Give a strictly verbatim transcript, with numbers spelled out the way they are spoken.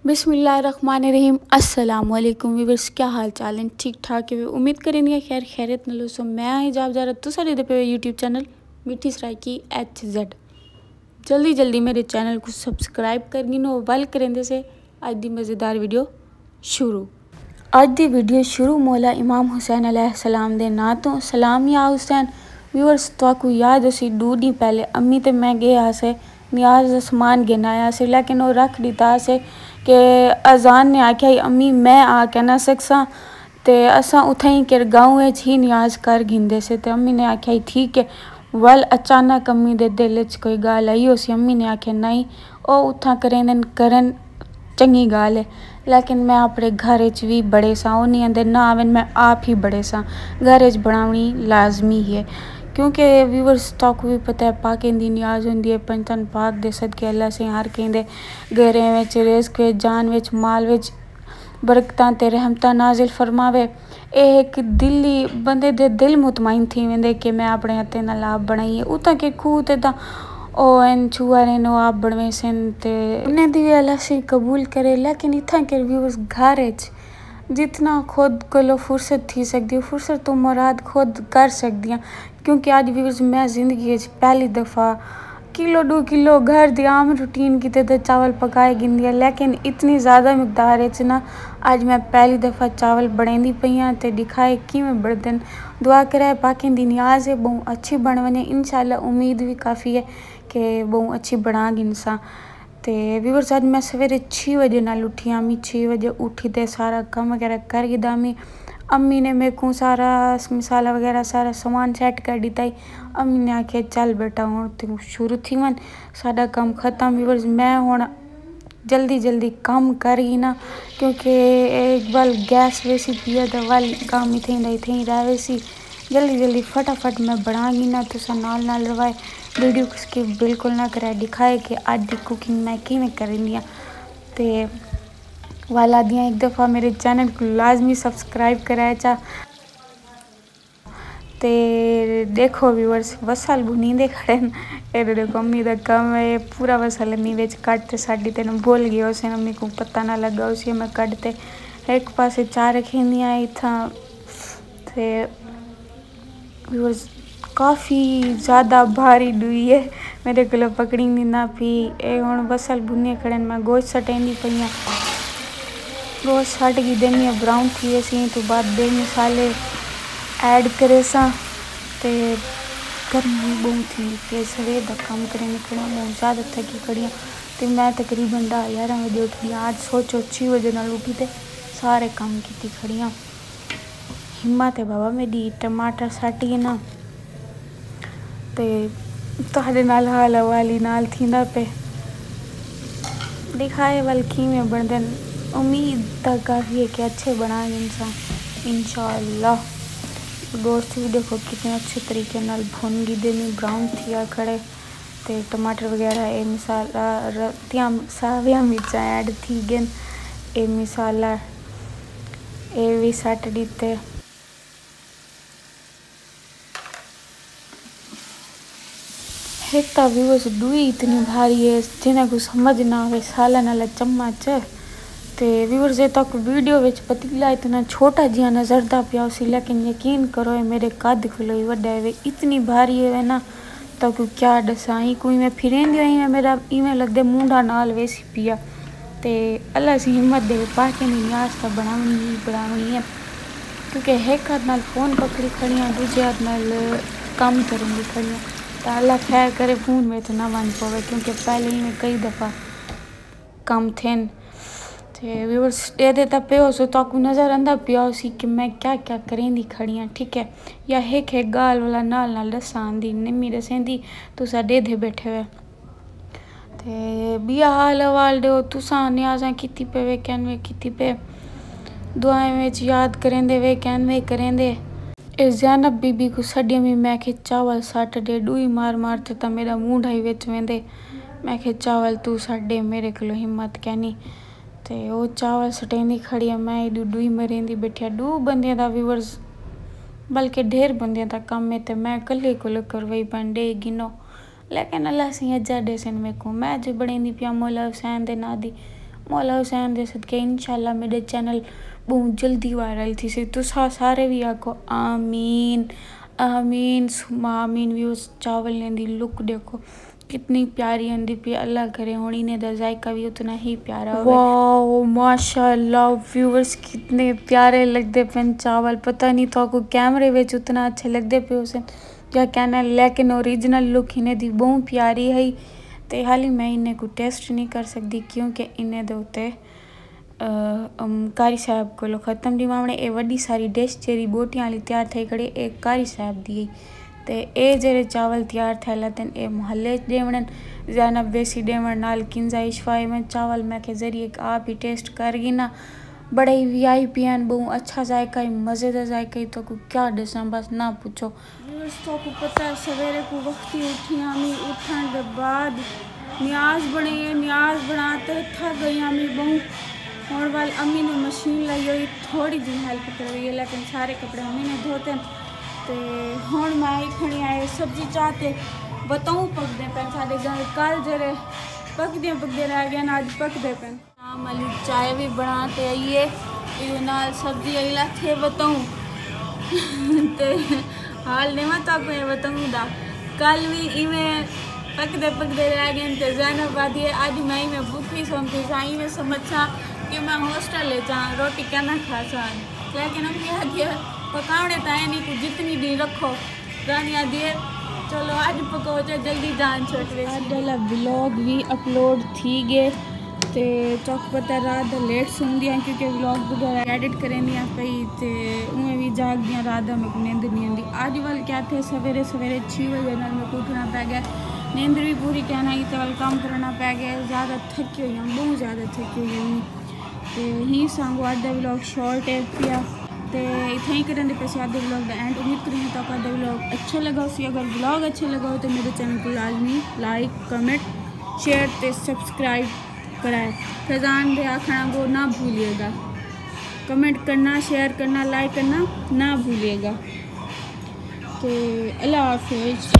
بسم اللہ الرحمن الرحیم۔ السلام علیکم ویورز، کیا حال چال ہیں؟ ٹھیک ٹھاک ہے؟ امید کریں دیا خیر خیریت نال ہوسو۔ میں ہاں حجاب زہرا، تساں ݙیہدے پئے ہو یوٹیوب چینل میٹھی سرائیکی ایچ زیڈ۔ جلدی جلدی میرے چینل کو سبسکرائب کر گھنو۔ ول کریندے سے اڄ دی مزیدار ویڈیو شروع۔ اڄ دی ویڈیو شروع مولا امام حسین علیہ السلام دے ناں توں۔ سلام یا حسین۔ ویورز، تہاکوں یاد ہوسی، ݙو ݙینہہ پہلے امی تے میں ڳئے ہاسے نیاز دا سامان گھن آیا سے، لیکن او رکھ ݙتا سے کہ اذان نے آکھیا ہئی، امی میں آ کے نہ سڳساں، تے اساں اتھائیں کر گاؤں وچ ہی نیاز کر گھندے سے۔ تے امی نے آکھیا ہئی، ٹھیک ہے۔ ول اچانک امی دے دل وچ کوئی ڳالھ آئی ہوسی، امی نے آکھیا، نہیں، او اتھاں کریندن کرن، چنڳی ڳالھ ہے، لیکن میں اپݨے گھر وچ وی بڑیساں، او نہیں آندے نہ آون، میں آپ ہی بڑیساں۔ گھر وچ بݨاوݨی لازمی ہے، کیونکہ ویورز، تہاکوں وی پتہ ہے، پاکیں دی نیاز ہوندی ہے، پنجتن پاک دے صدقے اللہ سئیں ہر کہیں دے گھریں وچ، رزق وچ، جان وچ، مال وچ برکتاں تے رحمتاں نازل فرماوے۔ اے ہک دلی، بندے دے دل مطمئن تھی ویندے کہ میں اپݨے ہتھیں نال آپ بݨائی ہے۔ اتھاں کہ کھوہ تے تاں او ہن، چھوہر ہن، او آپ بݨویسن تے انہیں دی وی اللہ سئیں قبول کرے۔ لیکن اتھاں کہ ویورز، گھر وچ جتنا خود کولو فرصت تھی سڳدی ہے، فرصت توں مراد خود کر سڳدی ہاں، کیونکہ اڄ ویورز، میں زندگی وچ پہلی دفعہ کلو ݙو کلو گھر دی عام روٹین کیتے تے چاول پکائے گھندی ہاں، لیکن اتنی زیادہ مقدار وچ نہ۔ اڄ میں پہلی دفعہ چاول بݨیندی پئی ہاں تے ݙکھائے کیویں بݨدن۔ دعا کرائے، پاکیں دی نیاز ہے، ٻہوں اچھی بݨ ونڄے۔ انشاءاللہ امید وی کافی ہے کہ ٻہوں اچھی بݨا گھنساں۔ تے ویورز، اڄ میں سویرے چھی وڄے نال اٹھی ہامی، چھی وڄے اٹھی تے سارا کم وغیرہ کر گھدا ہامی۔ امی نے میکوں سارا مصالحہ وغیرہ، سارا سامان سیٹ کر ݙتا ہئی۔ امی نے آکھیا، چل بیٹا، ہݨ توں شروع تھی ونڄ، ساݙا کم ختم۔ ویورز، میں ہݨ جلدی جلدی کم کر گھناں، کیونکہ اے ول گیس ویسی پیا تے ول کم اتھیں دا اتھیں ہی رہ ویسی۔ جلدی جلدی فٹافٹ میں بݨا گھناں، تساں نال نال روائے، ویڈیو کوں سکپ بالکل نہ کرائے، ݙکھائے کہ اڄ دی کوکنگ میں کیویں کریندی ہاں۔ تے ول آہدی ہاں، ہک دفعہ میرے چینل کوں لازمی سبسکرائب کرائے چا۔ تے ݙیکھو ویورز، وصل بھنیندے کھڑے ہن۔ اے ݙیکھو، امی دا کم ہے، پورا وصل امی وچ کٹ تے ساݙی تینوں بھل ڳئے ہوسن، امی کوں پتہ نہ لڳا ہوسی۔ میں کٹ تے ہک پاسے چا رکھیندی ہاں اتھاں۔ تے ویورز، کافی زیادہ بھاری ݙوئی ہے، میݙے کولوں پکڑیندی نہ پئی۔ اے ہݨ وصل بھنے کھڑے ہن، میں گوشت سٹیندی پئی ہاں۔ گوشت سٹ گھدے، براؤن تھی ویسی، ایں توں بعد ٻئے مصالحے ایڈ کریساں۔ تے گرمی ٻہوں تھی پئی، سویر دا کم کریندی کھڑی ہاں، ٻہوں زیادہ تھکی کھڑی ہاں۔ تے میں تقریباً ݙاہ یارہاں وڄے اٹھدی ہاں۔ اڄ سوچو، چھی وڄے نال اٹھی تے سارے کم کیتی کھڑی ہاں۔ ہمت ہے بابا میݙی، ٹماٹر سٹ گھناں تے تہاݙے نال حال احوالی نال تھیندا پئے۔ ݙکھائے ول کیویں بݨدن۔ امید تاں کافی ہے کہ اچھے بݨا گھنساں، انشاءاللہ۔ گوشت وی ݙیکھو کتنے اچھے طریقے نال بھن گھدے نے، براؤن تھیا کھڑے۔ تے ٹماٹر وغیرہ، اے مصالحہ، رتیاں ساویاں مرچاں ایڈ تھی ڳئن۔ اے مصالحہ، اے وی سٹ ݙتے۔ ہک تاں ویورز، ݙوئی اتنی بھاری ہے، جنہاں کوں سمجھ نہ آوے، سالن والا چمچ۔ تے ویورز، اے تہاکوں ویڈیو وچ پتیلا اتنا چھوٹا جیہاں نظردا پیا ہوسی، لیکن یقین کرو، اے میݙے قد کولوں وی وݙا ہے۔ اتنی بھاری ہے نا، تہاکوں کیا ݙساں۔ ایں کوں ایویں پھریندی ہوئی ایویں میݙا، ایویں لڳدے مونڈھا نال ویسی پیا۔ تے اللہ سئیں ہمت ݙے، پاکیں دی نیاز تاں بݨاوݨی ہی بݨاوݨی ہے، کیونکہ ہک ہتھ نال فون پکڑی کھڑی ہاں، ݙوجھے ہتھ نال کم کریندی کھڑی ہاں۔ تاں اللہ خیر کرے، فون میݙے توں نہ ونڄ پووے، کیونکہ پہلے ایویں کئی دفعہ کم تھئن۔ تے ویورز، ݙیہدے تاں پئے ہوسو، تہاکوں نظر آندا پیا ہوسی کہ میں کیا کیا کریندی کھڑی ہاں، ٹھیک ہے؟ یا ہک ہک ڳالھ ولا نال نال ݙساں آندی، نمی ݙسیندی، تساں ݙیہدے ٻیٹھے ہوئے۔ تے ٻیا حال احوال ݙیو، تساں نیازاں کیتی پئے وے، کینویں کیتی پئے، دعائیں وچ یاد کریندے وے، کینویں کریندے۔ اے زینب بی بی کوں سݙیامی، میں آکھے چاول سٹ ݙے، ݙوئی مار مار تے تاں میݙا مونڈھا ہی وچ ویندے۔ میں آکھے چاول توں سٹ ݙے، میݙے کولوں ہمت کینی۔ تے او چاول سٹیندی کھڑی ہے، میں ایݙو ݙوئی مریندی ٻیٹھی ہاں۔ ݙو بندیاں دا ویورز، بلکہ ڈھیر بندیاں دا کم ہے، تے میں کلھے کولوں کروائی پن ݙے گھنو۔ لیکن اللہ سئیں اجر ݙیسن میکوں، میں جو بݨیندی پیاں مولا حسین دے ناں دی، مولا حسین دے صدقے انشاءاللہ میݙے چینل ٻہوں جلدی وائرل تھیسی۔ تساں سارے وی آکھو آمین، آمین ثم آمین۔ ویوز، چاول نے دی لک ݙیکھو کتنی پیاری آندی پئی۔ اللہ کرے ہݨ انہیں دا ذائقہ وی اتنا ہی پیارا ہووے۔ واو، ماشاءاللہ ویورز، کتنے پیارے لڳدے پن چاول۔ پتہ نہیں تہاکوں کیمرے وچ اتنا اچھے لڳدے پئے ہوسن یا کینا، لیکن اوریجنل لک انہیں دی ٻہوں پیاری ہئی۔ تے حالی میں انہیں کوں ٹیسٹ نہیں کر سڳدی کیونکہ انہیں دے اتے، ام، قاری صاحب کولوں ختم ݙیواوݨے۔ اے وݙی ساری ڈش جیڑھی ٻوٹیاں آلی تیار تھئی کھڑی، اے قاری صاحب دی ہئی۔ تے اے جیڑھے چاول تیار تھئے لتن، اے محلے اچ ݙیوݨن۔ زینب ویسی ݙیوݨ، نال کنزا، اشفا۔ ایویں چاول میں کہ ذریعے آپ ہی ٹیسٹ کر گھناں۔ بڑے ہی وی آئی پی ہن، ٻہوں اچھا ذائقہ ہئی، مزے دا ذائقہ ہئی، تہاکوں کیا ݙساں، بس نہ پچھو۔ ویورز، تہاکوں پتہ ہے سویرے کوں وختی اٹھی آمی، اٹھݨ دے بعد نیاز بݨے، نیاز بݨا تے تھک ڳئی آمی ٻہوں۔ ہݨ ول امی نے مشین لائی ہوئی، تھوڑی جی ہیلپ کروئی ہے، لیکن سارے کپڑے امی نے دھوتے۔ تے ہݨ میں آئی کھڑی آئے سبزی چاہ تے، وتاؤں پکدے پن ساݙے گھر۔ کل جیڑھے پکدے پکدے رہ ڳئے نا، اڄ پکدے پن۔ شام والی چائے وی بݨا تے آئی ہے، ایہو نال سبزی آئی لاتھی ہے، وتاؤں۔ تے حال ݙیواں تہاکوں اے وتاؤں دا۔ کل وی ایویں پکدے پکدے رہ ڳئے تے زینب آہدی ہے، اڄ میں ایویں بکھی سوم پیساں، ایویں سمجھساں کہ میں ہاسٹل اچ آں، روٹی کینا کھاساں۔ لیکن امی آہدی ہے، پکاوݨے تاں اینی کوں جتنی ݙینہہ رکھو۔ رانی آہدی ہے، چلو اڄ پکو تے جلدی جان چھٹ ویسی۔ اڄ والا ولاگ وی اپلوڈ تھی ڳئے تے تہاکوں پتہ ہے رات دا لیٹ سمدی آں کیونکہ ولاگ وغیرہ ایڈٹ کریندی آں پئی تے اونویں وی جاڳدی آں، رات دا میکوں نیندر نہیں آندی۔ اڄ ول کیا تھئے، سویرے سویرے چھی وڄے نال میکوں اٹھݨا پئے ڳئے، نیندر وی پوری کینا ہئی تے ول کم کرݨا پئے ڳئے۔ زیادہ تھکی ہوئی آں، ٻہوں زیادہ تھکی ہوئی آں۔ تے ہی سانگو اڄ دا ولاگ شارٹ ہے پیا۔ تے اتھائیں کرن دے پیسے اڄ دے ولاگ دا اینڈ۔ امید کریندے تہاکوں اڄ دا ولاگ اچھا لڳا ہوسی۔ اگر ولاگ اچھا لڳا ہوئے تے میݙے چینل کوں لازمی لائک، کمنٹ، شیئر تے سبسکرائب کرائے۔ فیضان دے آکھݨ آنگو نہ بھولیے گا، کمنٹ کرنا، شیئر کرنا، لائک کرنا نہ بھولیے گا۔ تے اللہ حافظ۔